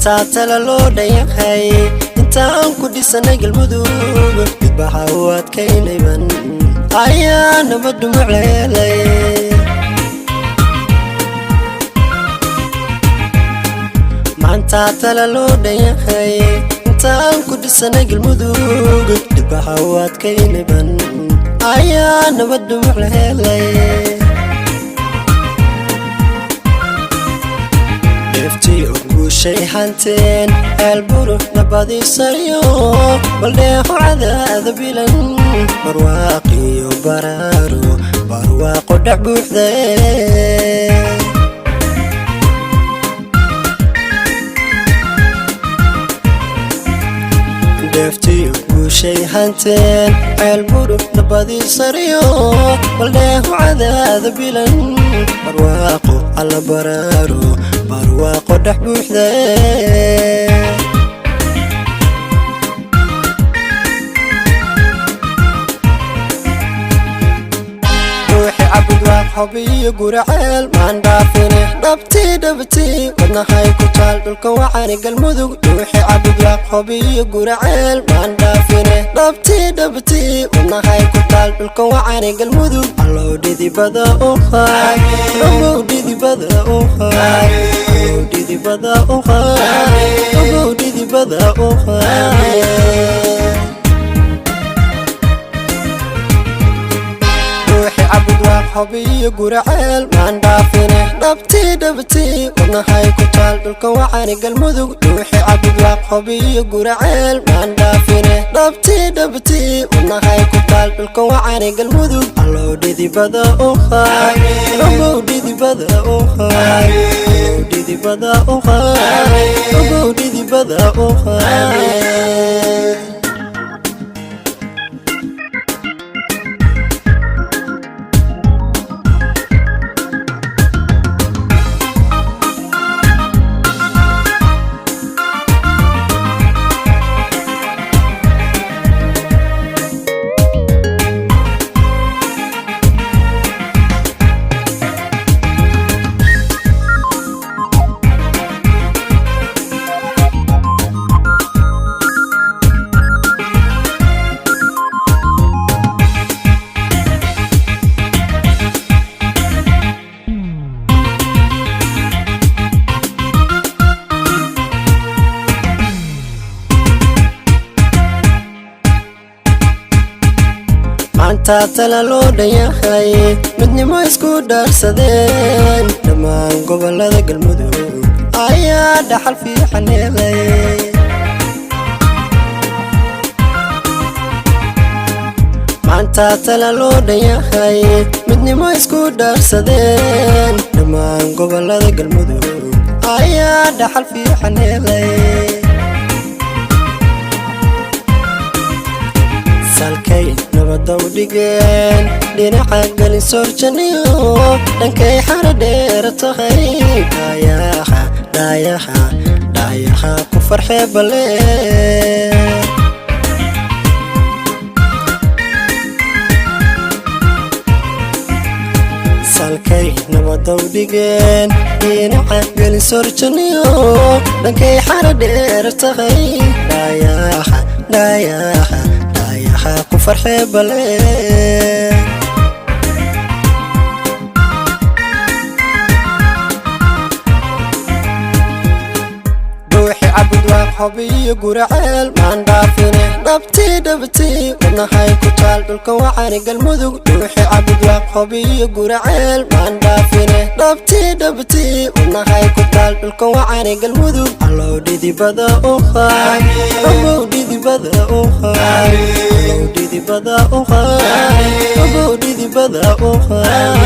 Maanta tala loo dhan yahay, intaan ku dhisanay Galmudug, didbaxa u adkaynayban ayaa nabadu mucleelay. Maanta tala loo dhan yahay, intaan ku dhisanay Galmudug, didbaxa u adkaynayban ayaa nabadu mucleelay. Dheeftii guushay hanteen ceelburu nabadiisayo, baldheeho cadaada bilan, barwaaqiyo baraaro, barwaaqo dhex buuxde. Dheeftiyo guushay hanteen ceelburu nabadiisaryo, baldheeho cadaada bilan, barwaaqo alla baraaro, barwaaqo dhex buuxde. Ruuxi Cabudwaaq, Xobiyo, Guraceel maan dhaafine, dhabtii dhabtii wadnahay ku taal dhulka wacani Galmudug. Ruuxi Cabudwaaq, Xobiyo, Guraceel maan dhaafine, dhabtii dhabtii wadnahay ku taal dhulka wacani Galmudug. Allow dhidibada u qaad, ogow dhidibada u qaad, allow dhidibada u qaad, ogow dhidibada u qaad. Ruuxi Cabudwaaq, Xobiyo, Guraceel maan dhaafine, dhabtii dhabtii wadnahay ku taal dhulka wacani Galmudug. Ruuxi Cabudwaaq, Xobiyo, Guraceel maan dhaafine, dhabtii dhabtii wadnahay ku taal dhulka wacani Galmudug. Allow dhidibada u qaad, ogow dhidibada u qaad, allow dhidibada u qaad, ogow dhidibada u qaad. Maanta tala loo dhan yahay, midnimo isku dhaarsadeen dhammaan gobolada Galmudug ayaa dhaxal fiican helay. Maanta tala loo dhan yahay, midnimo isku dhaarsadeen dhammaan gobolada Galmudug ayaa dhaxal fiican helay. Salkay nabada u dhigeen dhinaca gelin soorjaniyo, dhankay xara dheera tahay, dhaayaha dhaayaha dhaayaha ku farxee bale. Salkay nabada u dhigeen dhinaca gelin soorjaniyo, dhankay xara dheera tahay, dhaayaha dhaayaha dhaayaha ku farxee bale. Ruuxi Cabudwaaq, Xobiyo, Guraceel maan dhaafine, dhabtii dhabtii wadnahay ku taal dhulka wacani Galmudug. Ruuxi Cabudwaaq, Xobiyo, Guraceel maan dhaafine, dhabtii dhabtii wadnahay ku taal dhulka wacani Galmudug. Allow dhidibada u qaad, ogow dhidibada u qaad, allow dhidibada u qaad, ogow dhidibada u qaad.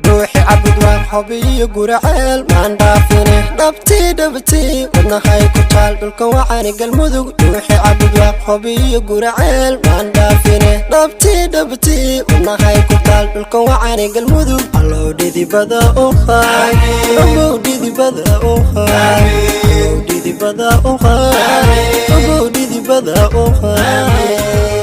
Ruuxi Cabudwaaq, Xobiyo, Guraceel maan dhaafine, dhabtii dhabtii wadnahay ku taal dhulka wacani Galmudug. Ruuxi Cabudwaaq, Xobiyo, Guraceel maan dhaafine, dhabtii dhabtii wadnahay ku taal dhulka wacani Galmudug. Allow dhidibada u qaad, ogow dhidibada u qaad, allow dhidibada u qaad, ogow dhidibada u qaad.